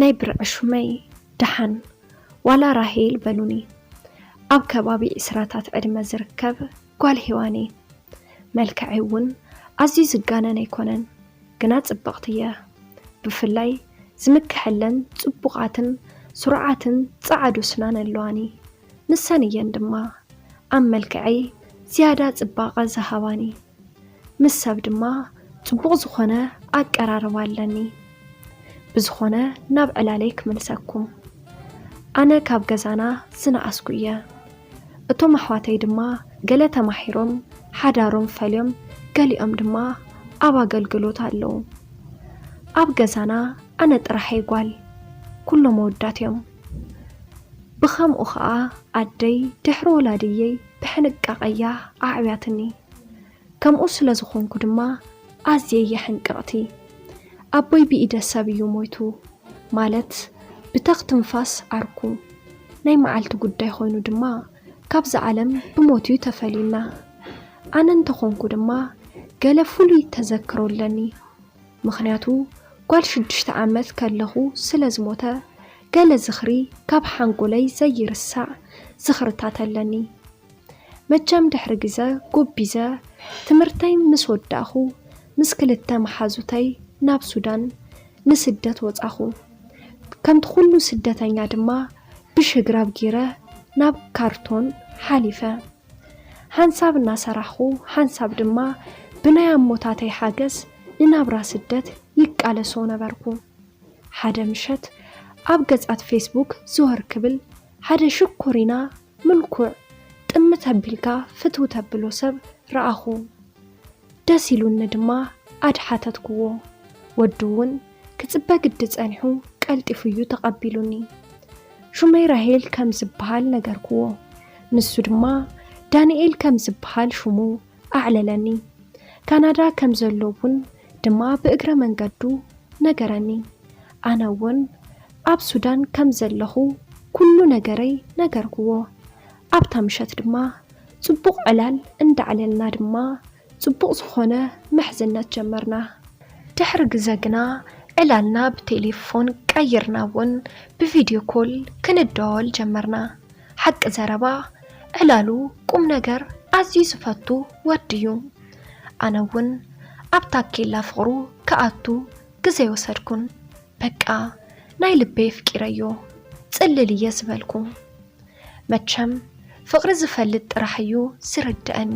ናይ ብርዒ ሹመይ ደሓን ዋላ ራሄል በሉኒ። ኣብ ከባቢ ዕስራታት ዕድመ ዝርከብ ጓል ሄዋን እየ። መልክዐይ እውን ኣዝዩ ዝጋነን ኣይኮነን፣ ግና ጽብቕቲ እየ። ብፍላይ ዝምክሐለን ጽቡቓትን ስሩዓትን ጸዓዱ ስናን ኣለዋኒ። ንሰን እየን ድማ ኣብ መልክዐይ ዝያዳ ጽባቐ ዝሃባኒ። ምስ ሰብ ድማ ጽቡቕ ዝኾነ ኣቀራርባ ኣለኒ። ብዝኾነ ናብ ዕላለይ ክምልሰኩም። ኣነ ካብ ገዛና ዝነኣስኩ እየ። እቶም ኣሕዋተይ ድማ ገለ ተማሂሮም ሓዳሮም ፈልዮም፣ ገሊኦም ድማ ኣብ ኣገልግሎት ኣለዉ። ኣብ ገዛና ኣነ ጥራሕ እየ ጓል፣ ኩሎም ኣወዳት እዮም። ብኸምኡ ኸኣ ኣደይ ድሕሪ ወላድየይ ብሕንቃቐ እያ ኣዕብያትኒ። ከምኡ ስለ ዝኾንኩ ድማ ኣዝየ እየ ሕንቅቕቲ። ኣቦይ ብኢደ ሰብ እዩ ሞይቱ፣ ማለት ብተኽ ትንፋስ ዓርኩ። ናይ መዓልቲ ጉዳይ ኮይኑ ድማ ካብዛ ዓለም ብሞት እዩ ተፈልዩና። ኣነ እንተኾንኩ ድማ ገለ ፍሉይ ተዘክሮ ኣለኒ። ምኽንያቱ ጓል ሽዱሽተ ዓመት ከለኹ ስለ ዝሞተ፣ ገለ ዝኽሪ ካብ ሓንጎለይ ዘይርሳዕ ዝኽርታት ኣለኒ። መቸም ድሕሪ ግዘ ጎቢዘ ትምህርተይ ምስ ወዳእኹ፣ ምስ ክልተ መሓዙተይ ናብ ሱዳን ንስደት ወጻኹ። ከምቲ ኩሉ ስደተኛ ድማ ብሽግራብ ጊረ ናብ ካርቶን ሓሊፈ። ሓንሳብ እናሰራሕኹ፣ ሓንሳብ ድማ ብናይ ኣሞታተይ ሓገዝ ንናብራ ስደት ይቃለሶ ነበርኩ። ሓደ ምሸት ኣብ ገጻት ፌስቡክ ዝወር ክብል ሓደ ሽኮሪና ምልኩዕ ጥምት ኣቢልካ ፍትው ተብሎ ሰብ ረኣኹ። ደስ ኢሉኒ ድማ ኣድሓተትክዎ። ወዱ እውን ክጽበ ግዲ ጸኒሑ ቀልጢፉ እዩ ተቐቢሉኒ። ሹመይ ራሄል ከም ዝበሃል ነገርክዎ። ንሱ ድማ ዳንኤል ከም ዝበሃል ሹሙ ኣዕለለኒ። ካናዳ ከም ዘሎ እውን ድማ ብእግረ መንገዱ ነገረኒ። ኣነ እውን ኣብ ሱዳን ከም ዘለኹ ኩሉ ነገረይ ነገርክዎ። ኣብታ ምሸት ድማ ጽቡቕ ዕላል እንዳዕለልና ድማ ጽቡቕ ዝኾነ ምሕዝነት ጀመርና። ድሕሪ ግዘ ግና ዕላልና ብቴሌፎን ቀይርና እውን ብቪድዮ ኮል ክንደዋወል ጀመርና። ሓቂ ዘረባ ዕላሉ ቁም ነገር ኣዝዩ ዝፈቱ ወዲ እዩ። ኣነ እውን ኣብ ታኬላ ፍቕሩ ክኣቱ ግዘ ኣይወሰድኩን። በቃ ናይ ልበይ ኣፍቂረዮ ጽልል እየ ዝበልኩ። መቸም ፍቕሪ ዝፈልጥ ጥራሕ እዩ ዝርድኣኒ።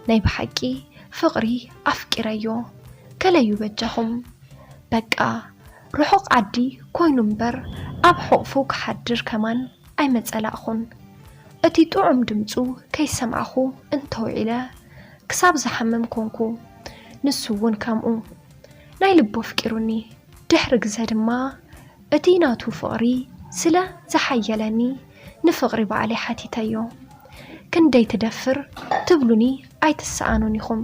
ናይ ብሓቂ ፍቕሪ ኣፍቂረዮ። ከለዩ በጃኹም። በቃ ርሑቕ ዓዲ ኮይኑ እምበር ኣብ ሕቑፉ ክሓድር ከማን ኣይመጸላእኹን። እቲ ጥዑም ድምጹ ከይሰማዕኹ እንተውዒለ ክሳብ ዝሓምም ኮንኩ። ንሱ እውን ከምኡ። ናይ ልቡ ኣፍቂሩኒ። ድሕሪ ግዘ ድማ እቲ ናቱ ፍቕሪ ስለ ዝሓየለኒ ንፍቕሪ ባዕለይ ሓቲተዮ። ክንደይ ትደፍር ትብሉኒ ኣይትሰኣኑን ኢኹም።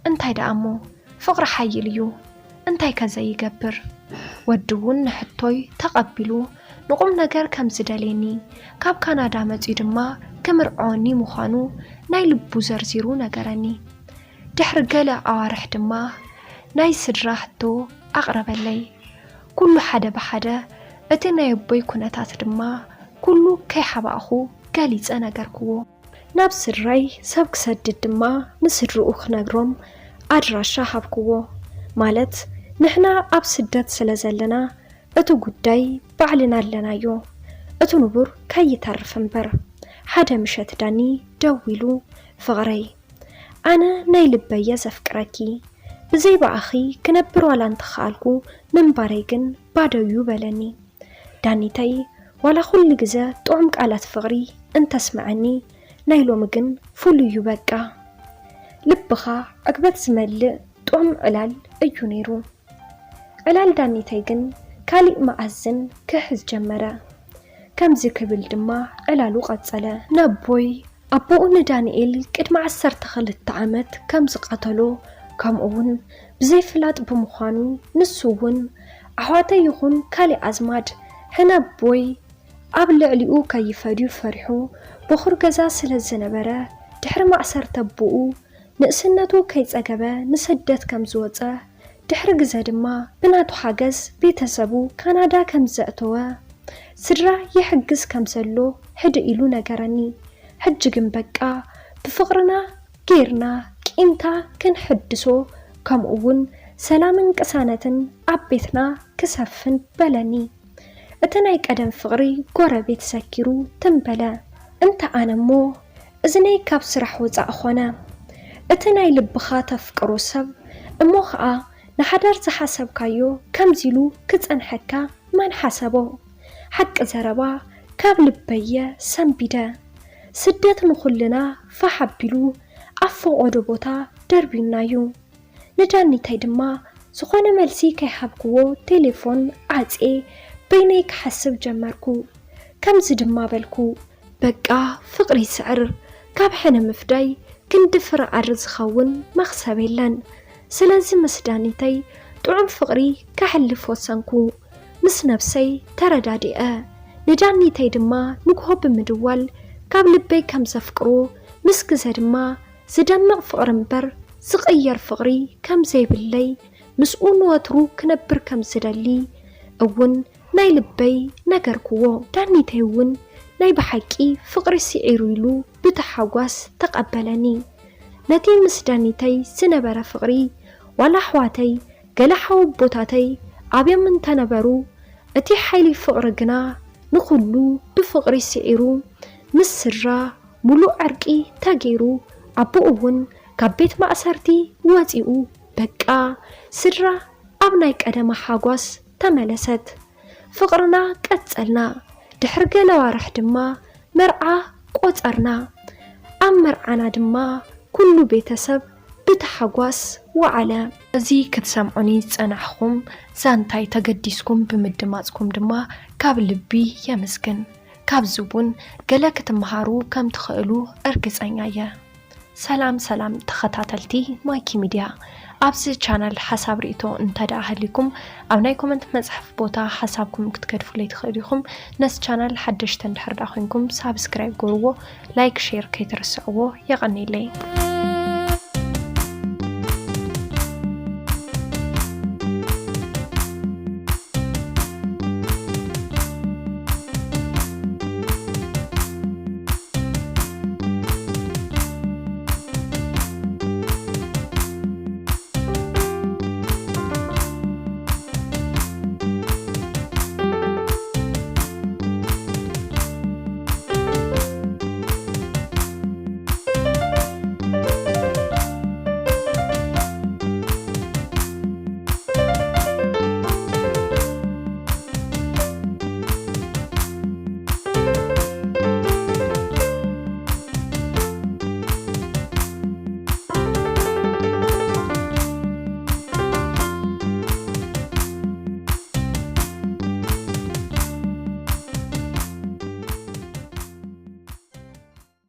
እንታይ ደኣ እሞ ፍቕሪ ሓይል እዩ። እንታይ ከ ዘይገብር? ወዲ እውን ንሕቶይ ተቐቢሉ ንቁም ነገር ከም ዝደልየኒ፣ ካብ ካናዳ መጺኡ ድማ ክምርዐወኒ ምዃኑ ናይ ልቡ ዘርዚሩ ነገረኒ። ድሕሪ ገለ ኣዋርሕ ድማ ናይ ስድራ ሕቶ ኣቕረበለይ። ኩሉ ሓደ ብሓደ፣ እቲ ናይ ኣቦይ ኩነታት ድማ ኩሉ ከይሓባእኹ ገሊጸ ነገርክዎ። ናብ ስድራይ ሰብ ክሰድድ ድማ ንስድርኡ ክነግሮም ኣድራሻ ሃብክዎ። ማለት ንሕና ኣብ ስደት ስለ ዘለና እቲ ጉዳይ ባዕልና ኣለናዮ፣ እቲ ንቡር ከይተርፍ እምበር። ሓደ ምሸት ዳኒ ደዊሉ፣ ፍቕረይ፣ ኣነ ናይ ልበይ እየ ዘፍቅረኪ፣ ብዘይ ብኣኺ ክነብር ዋላ እንተኸኣልኩ ምንባረይ ግን ባዶ እዩ በለኒ። ዳኒተይ፣ ዋላ ኩሉ ግዘ ጥዑም ቃላት ፍቕሪ እንተስምዐኒ፣ ናይ ሎሚ ግን ፍሉይ እዩ በቃ። ልብኻ ዕግበት ዝመልእ ጥዑም ዕላል እዩ ነይሩ። ዕላል ዳኒተይ ግን ካሊእ መኣዝን ክሕዝ ጀመረ። ከምዚ ክብል ድማ ዕላሉ ቀጸለ። ነቦይ ኣቦኡ ንዳንኤል ቅድሚ ዓሰርተ ክልተ ዓመት ከም ዝቐተሎ፣ ከምኡውን ብዘይፍላጥ ብምዃኑ፣ ንሱ እውን ኣሕዋተይ ይኹን ካሊእ ኣዝማድ ሕነቦይ ኣብ ልዕሊኡ ከይፈድዩ ፈሪሑ፣ በኹር ገዛ ስለ ዝነበረ፣ ድሕሪ ማእሰርቲ ኣቦኡ ንእስነቱ ከይጸገበ ንስደት ከም ዝወጸ ድሕሪ ግዘ ድማ ብናቱ ሓገዝ ቤተሰቡ ካናዳ ከም ዘእተወ፣ ስድራ ይሕግዝ ከም ዘሎ ህድእ ኢሉ ነገረኒ። ሕጂ ግን በቃ ብፍቕርና ጌርና ቂምታ ክንሕድሶ፣ ከምኡ እውን ሰላምን ቅሳነትን ኣብ ቤትና ክሰፍን በለኒ። እቲ ናይ ቀደም ፍቕሪ ጎረቤት ሰኪሩ ትም በለ። እንተ ኣነ እሞ እዝነይ ካብ ስራሕ ወጻእ ኾነ። እቲ ናይ ልብኻ ተፍቅሮ ሰብ እሞ ኸኣ ንሓዳር ዝሓሰብካዮ ከምዚ ኢሉ ክጸንሐካ መን ሓሰቦ? ሓቂ ዘረባ ካብ ልበየ ሰንቢደ። ስደት ንኹልና ፋሕ ኣቢሉ ኣብ ፈቖዶ ቦታ ደርብዩና'ዩ። ንዳኒተይ ድማ ዝኾነ መልሲ ከይሃብክዎ ቴሌፎን ዓጽየ በይነይ ክሓስብ ጀመርኩ። ከምዚ ድማ በልኩ፣ በቃ ፍቕሪ ይስዕር፣ ካብ ሕነ ምፍዳይ ክንዲ ፍረ ኣድሪ ዝኸውን መኽሰብ የለን። ስለዚ ምስ ዳኒተይ ጥዑም ፍቕሪ ከሕልፍ ወሰንኩ። ምስ ነብሰይ ተረዳዲኤ፣ ንዳኒተይ ድማ ንግሆ ብምድዋል ካብ ልበይ ከም ዘፍቅሮ፣ ምስ ግዘ ድማ ዝደምቕ ፍቕሪ እምበር ዝቕየር ፍቕሪ ከም ዘይብለይ፣ ምስኡ ንወትሩ ክነብር ከም ዝደሊ እውን ናይ ልበይ ነገርክዎ። ዳኒተይ እውን ናይ ብሓቂ ፍቕሪ ስዒሩ ኢሉ ብታሓጓስ ተቐበለኒ። ነቲ ምስ ዳኒተይ ዝነበረ ፍቕሪ፣ ዋላ ኣሕዋተይ፣ ገለ ሓወቦታተይ ኣብዮም እንተነበሩ፣ እቲ ሓይሊ ፍቕሪ ግና ንኹሉ ብፍቕሪ ስዒሩ፣ ምስ ስድራ ምሉእ ዕርቂ ተገይሩ፣ ኣቦኡ እውን ካብ ቤት ማእሰርቲ ወጺኡ፣ በቃ ስድራ ኣብ ናይ ቀደማ ሓጓስ ተመለሰት። ፍቕርና ቀጸልና። ድሕሪ ገለ ኣዋርሕ ድማ መርዓ ቆጸርና። ኣብ መርዓና ድማ ኩሉ ቤተሰብ ብታሓጓስ ወዓለ። እዚ ክትሰምዑኒ ዝጸናሕኹም ዛንታይ ተገዲስኩም ብምድማጽኩም ድማ ካብ ልቢ የመስግን። ካብዚ እውን ገለ ክትመሃሩ ከም ትኽእሉ እርግጸኛ እየ። ሰላም ሰላም ተኸታተልቲ ማይኪ ሚድያ፣ ኣብዚ ቻናል ሓሳብ ርእይቶ እንተ ደኣ ሃልዩኩም ኣብ ናይ ኮመንት መጽሓፍ ቦታ ሓሳብኩም ክትገድፉለይ ትኽእሉ ኢኹም። ነዚ ቻናል ሓደሽቲ እንድሕር ደኣ ኮይንኩም ሳብስክራይብ ጎርዎ፣ ላይክ ሼር ከይትርስዕዎ። የቐንየለይ።